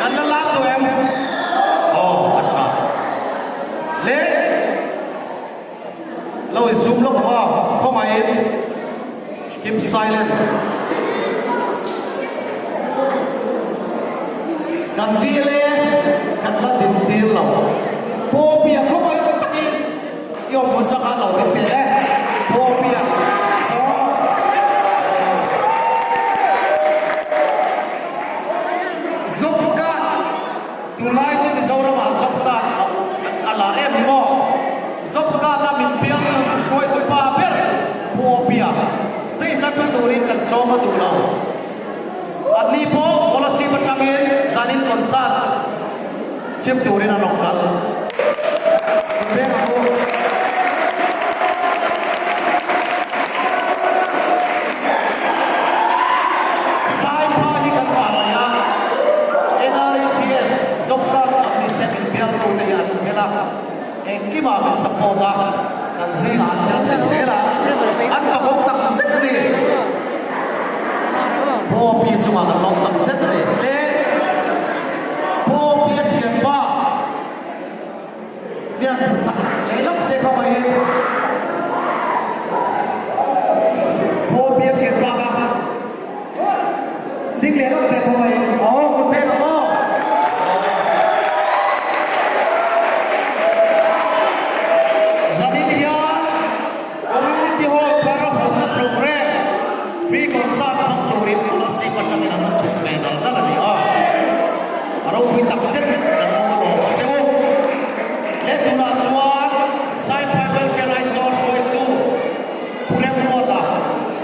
Kan la lam duh em? Aw, a tha. Le, lo insum lawk ang aw, khawngaihin keep silent. Kan VLA kan la din tir lo. Pawpia khawngaihin takin i awm hun chakah lo ring teh e. Pawpia zawng. Zopka tunlai chu Mizoramah Zopka a la em ni maw? Zopka a min piang chu hruaitu pa ber Pawpia stage a thu turin kan sawm a duh lo. Anni pawh Kolasib atangin zanin concert chhim turin an rawn kal. Min veng ang u. Saipha hi kan vah mai a, NRHS Zoptar Office min bialtu te hi an fel a, engkimah min support a, kan zingah an tel thei zel a, an fakawm tak zet a ni. Popi chungah kan lawm tak zet a ni. Le Popi a thianpa hian sak leh lawk se kha mai in Popi a thianpa kha ding leh lawk teh kha mai in aw kut pek ang aw. Zanin hian Community Hall thar hawnna programme free concert hmang turin Kolasib atangin an rawn chhuk ve dal dal a ni a, a ropui tak zet kan lo lawm a che u. Leh tunah chuan Saiphai Welfare Aizawl hruaitu Pu Remruata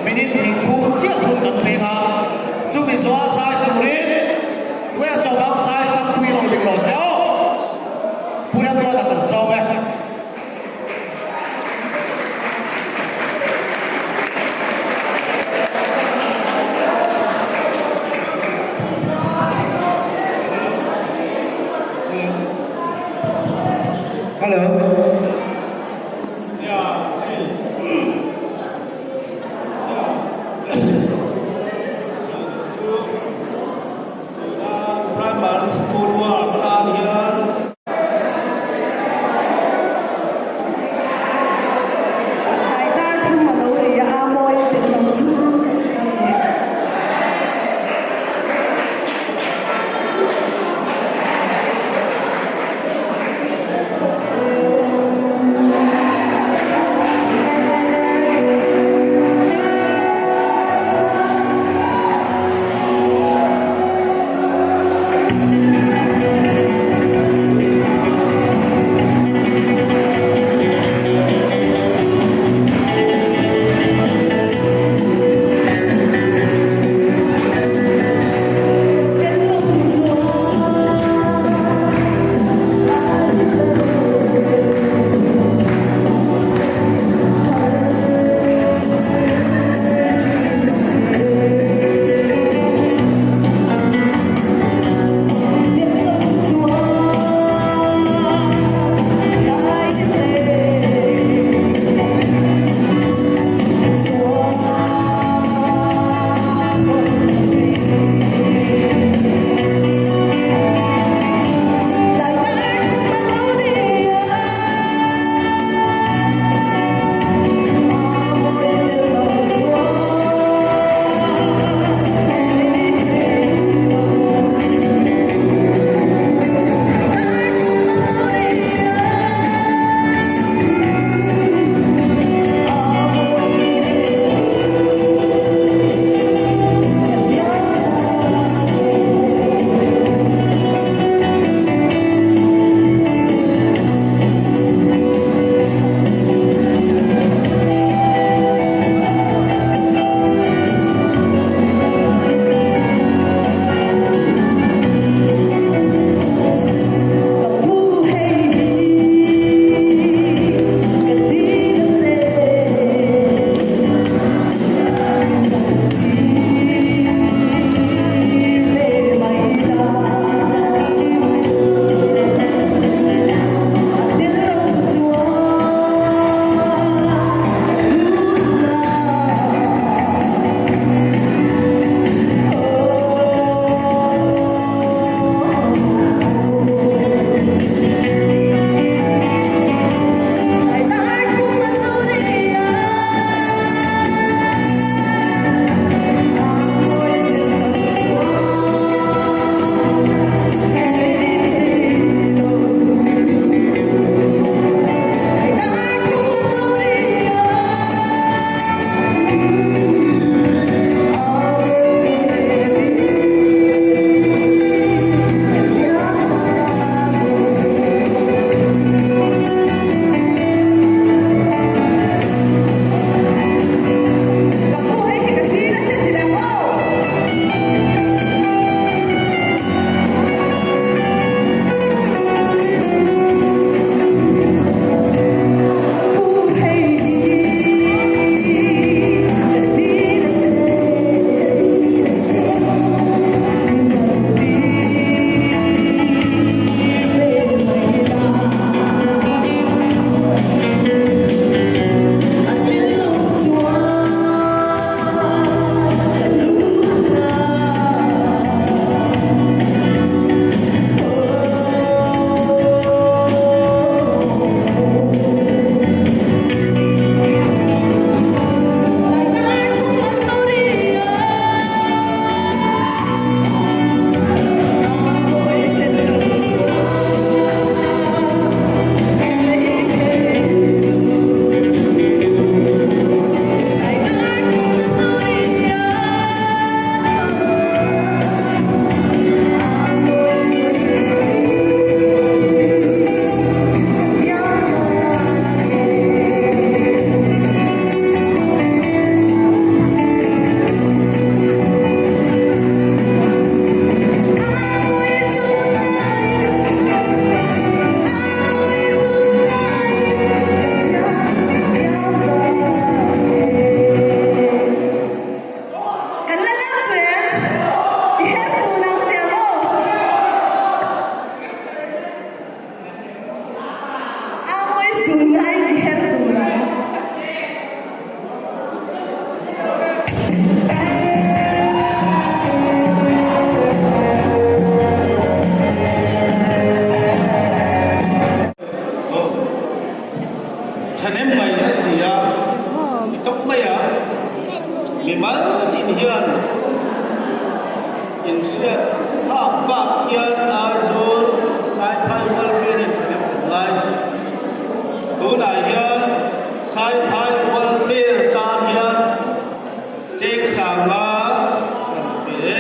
minute hnih thum chiah hun kan peng a, chumi zawha zai turin West Sawmang zai thangpui lo dik rawh se aw. Pu Remruata kan sawm e. Hello. Primary school ward tan hian Tlai dar thum a lo ri a, a mawi a tel lo chu a ni. Inhriat phak bak hian Aizawl Saiphai Welfare in thahnem kan ngai. Tunah hian Saiphai Welfare tan hian cheng sanga kan pe.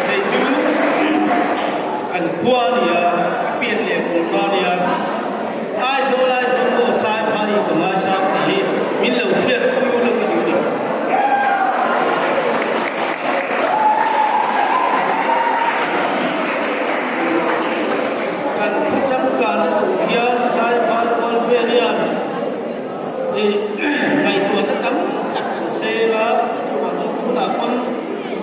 Hei chu kan khua a ni a, a pian leh pawlna a ni a. Aizawl Aizawl pawh Saiphai ka ngaisang tih hi min lo hriat pui ula ka duh ni. Kan khaw changkana tur hian Saiphai Welfare hian ngaihtuahna tam tak kan seng a, chuvangin tunah pawn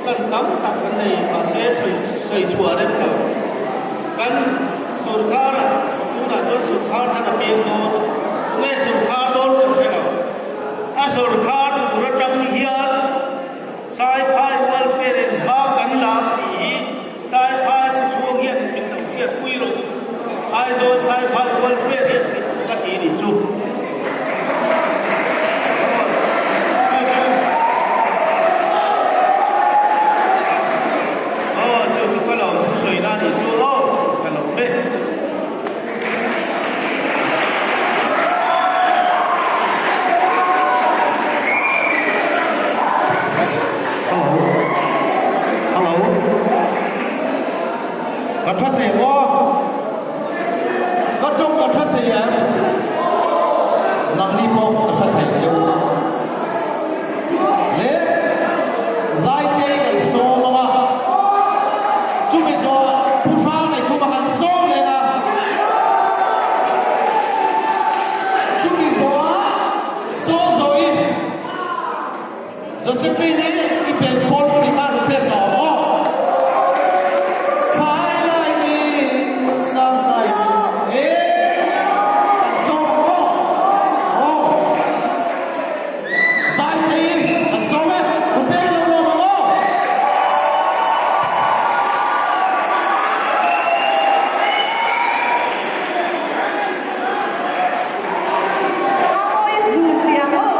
plan tam tak kan nei mahse sawi chhuah reng lo. Kan Sorkar tunah chuan sorkar thar a piang dawn, tunge sorkar dawn kan hre lo. A sorkar tur atang hian Saiphai welfare in hma kan lam tih hi Saiphai chhung hian min lo hriatpui rawh u. Aizawl Saiphai welfare hian min ka ti nih chu. Aw chu chu ka lo thusawi na nih chu aw ka lo pe. Hello Hello Ka tha thei maw? Ka tawng ka tha thei em? Nangni pawh ka hre thei che u. Le Zaite kan sawm ang a, chumi zawhah Pu Hrang leh Khuma kan sawm leh a, chumi zawhah Zaw Zawi Josephine i pen pawl pui kha rawn pe zawh aw. Thlai lai ni sang kai ni e kan sawm ang aw. Aw. Zai te in kan sawm e, rawn peng lo lawm ang aw. A awi zut tiang aw.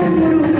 thang ru.